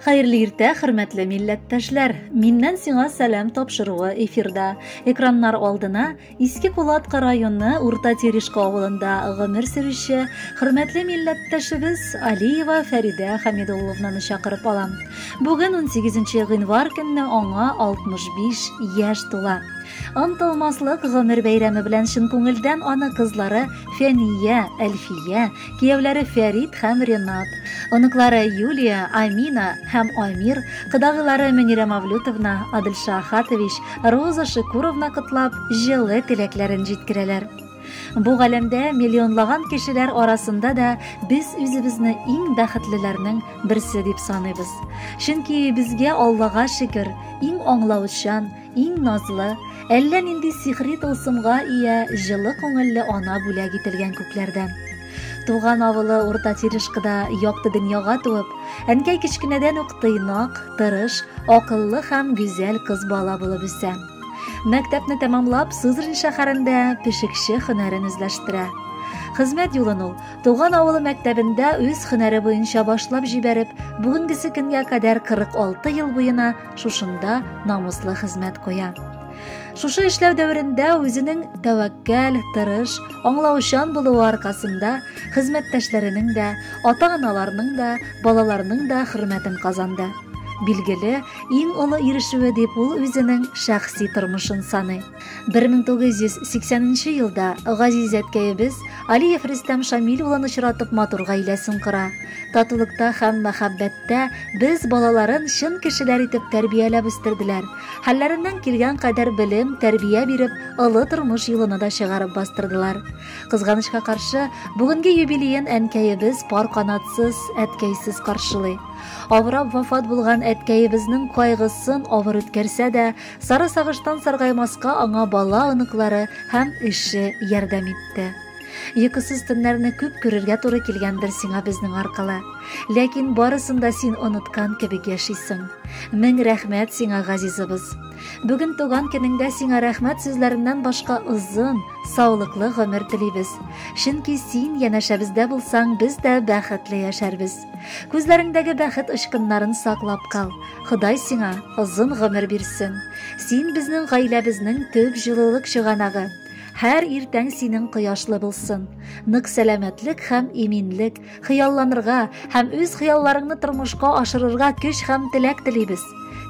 Хәерле иртә, хөрмәтле милләттәшләр! Миннән сиңа сәлам тапшыруы эфирда. Экраннар алдына Иске Кулатка районы Урта Терешка авылында гомер сөрүче хөрмәтле милләттәшебез Алиева Фәридә Хамидулловнаны чакырып алам. Бүген 18 гыйнвар көнне аңа 65 яшь тула. Онытылмаслык гомер бәйрәме белән чын күңелдән аны кызлары Фәния, Әлфия, кияүләре Фәрит һәм Ренат, оныклары Юлия, Амина һәм Амир, кодагыйлары Мөнирә Мавлютовна, Адылша Ахатович, Роза Шикуровна котлап, җылы теләкләрен җиткерәләр. Бу галәмдә миллионлаган кешеләр арасында да без үзебезне иң бәхетлеләрнең берсе дип саныйбыз. Чөнки безгә Аллага шөкер, иң аңлаучан, Иң назлы, әллә нинди сихри тылсымга ия җылы күңелле ана бүләк ителгән күкләрдән. Туган авылы Урта Терешкада якты дөньяга туып, әнкәй кечкенәдән үк тыйнак, тырыш, акыллы һәм гүзәл кыз бала булып үсә. Мәктәпне тәмамлап, Сызрань шәһәрендә пешекче һөнәрен үзләштерә. Хезмәт юлын ул туган авылы мәктәбендә үз һөнәре буенча башлап җибәреп, бүгенгесе көнгә кадәр 46 ел буена шушында намуслы хезмәт куя. Шушы эшләү дәверендә үзенең тәвәккәл, тырыш, аңлаучан булуы аркасында хезмәттәшләренең дә, ата-аналарның да, балаларның да хөрмәтен казанды. Билгеле, иң олы ирешүе дип ул үзенең шәхси тормышын саный. 1980 елда газиз әткәебез Алиев Рөстәм Шамил улын очратып матур гаиләсен кора. Татулыкта һәм мәхәббәттә без балаларын чын кешеләр итеп тәрбияләп үстерделәр. Хәлләреннән килгән кадәр белем, тәрбия биреп, олы тормыш юлына да чыгарып бастырдылар. Кызганычка каршы, бүгенге юбилеен әнкәебез пар канатсыз, әткәйсез каршылый. Авырап вафат булган әткәебезнең кайгысын авыр үткәрсә дә, сары сагыштан саргаймаска аңа бала оныклары һәм эше ярдәм итте. Йокысыз төннәрне күп күрергә туры килгәндер сиңа безнең аркылы. Ләкин барысын да син оныткан кебек яшисең. Мең рәхмәт сиңа, газизыбыз. Бүген туган көнеңдә сиңа рәхмәт сүзләреннән башка озын, саулыклы гомер телибез. Чөнки син янәшәбездә булсаң, без дә бәхетле яшәрбез. Күзләреңдәге бәхет очкыннарын саклап кал. Ходай сиңа озын гомер бирсен. Син безнең гаиләбезнең төп җылылык чыганагы. Һәр иртәң синең кояшлы булсын. Нык сәламәтлек һәм иминлек, хыялланырга һәм үз хыялларыңны тормышка ашырырга көч һәм теләк телибез.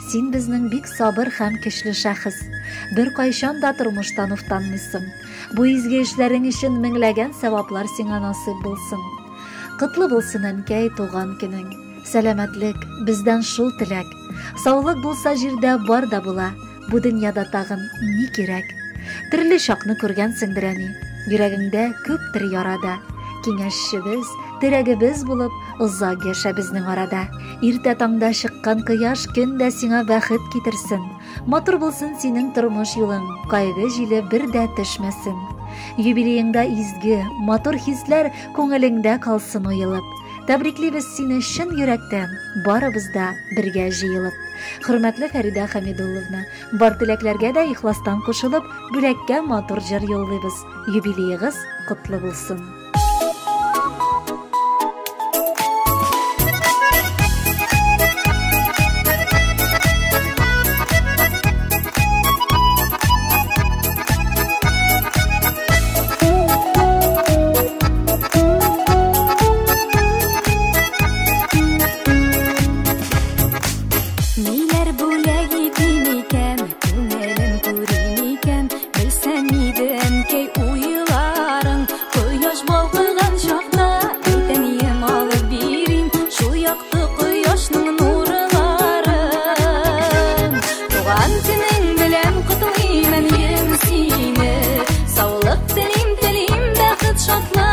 Син безнең бик сабыр һәм көчле шәхес. Беркайчан да тормыштан уфтанмыйсың. Бу изге эшләрең өчен меңләгән сәваплар сиңа насыйп булсын. Котлы булсын, әнкәй, туган көнең. Сәламәтлек, бездән шул теләк. Саулык булса җирдә бар да була. Бу дөньяда тагын ни кирәк? Төрле чакны күргәнсеңдер, әни. Йөрәгеңдә күптер яра да. Киңәшчебез, терәгебез булып, озак яшә безнең арада. Иртә таңда чыккан кояш көн дә сиңа бәхет китерсен. Матур булсын синең тормыш юлың, кайгы җиле бер дә төшмәсен. Юбилееңда изге, матур хисләр күңелеңдә калсын уелып. Тәбриклибез сине чын йөрәктән, барыбыз да бергә җыелып. Хөрмәтле Фәридә Хәмидулловна, бар теләкләргә дә ихластан кушылып, бүләккә матур җыр юллыйбыз. Юбилеегыз котлы булсын! Ниләр бүләк итим икән, күңелем күрим икән, белсәм иде, әнкәй, уйларың. Кояш балкыган чакта, әйтәнием алып бирим, шул якты кояшның нурларын. Туган көнең белән котлыйм, әнием, сине, саулык телим, телим бәхет, шатлык.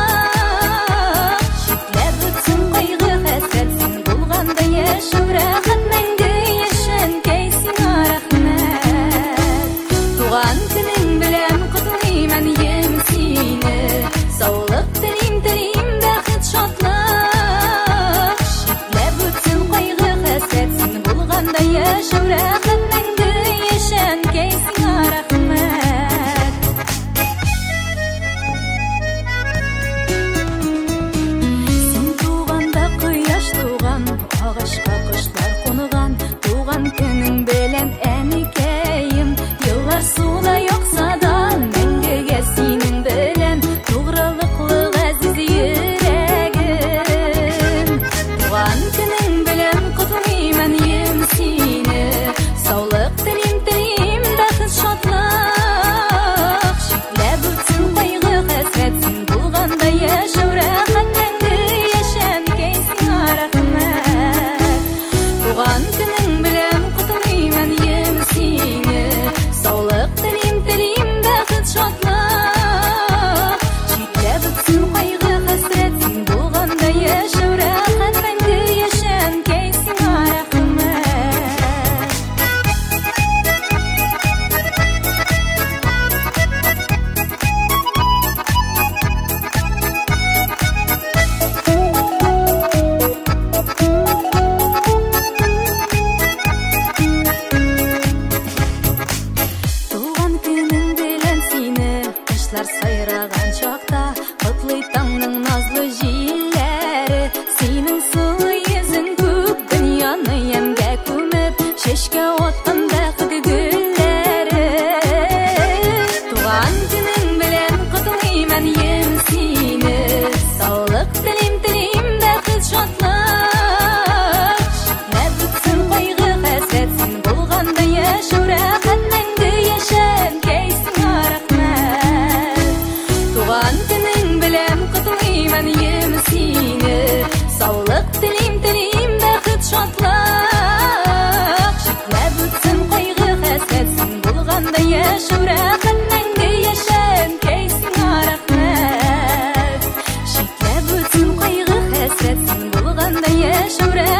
Читләп үтсен кайгы, хәсрәт, син булганда яшәү рәхәт, мәңге яшә, әнкәй, сиңа рәхмәт. Туган көнең белән котлыйм, әнием, сине, саулык телим, телим бәхет, шатлык. Читләп үтсен кайгы, хәсрәт, син булганда яшәү рәхәт, мәңге яшә, әнкәй, сиңа рәхмәт. Син туганда кояш туган, агачка кошлар кунган. Шүрәле.